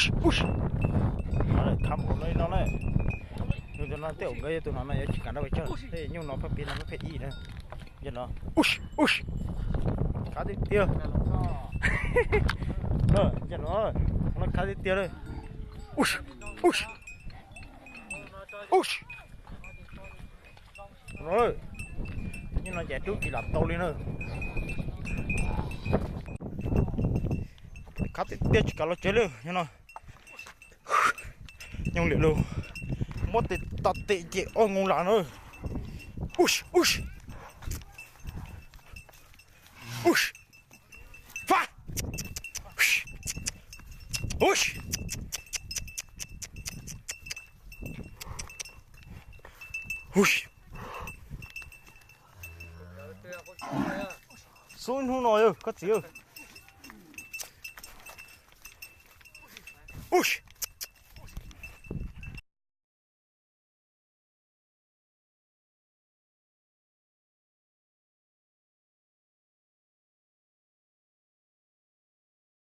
Ub, khab npaum no li no na. Yog tus no tej zaum nkawd yog tus no no yuav tsis kam rau pes tsawg, tej nyuj no phaj pis no phaj pis ib na. Yog no. Ub, ub, khab tiag tiag. Yog no, no khab tiag tiag lawm. Ub, ub, ub. Nyuj no ces rub tsis lam tau li na. Khab tiag tiag tsis kam los tsev li no. Nyooj liam lug, muab tes tau tes ces ob nkoos lam na. Ub, ub, ub, fab, ub, ub. Xub hnub no yog koj txiv. Ub,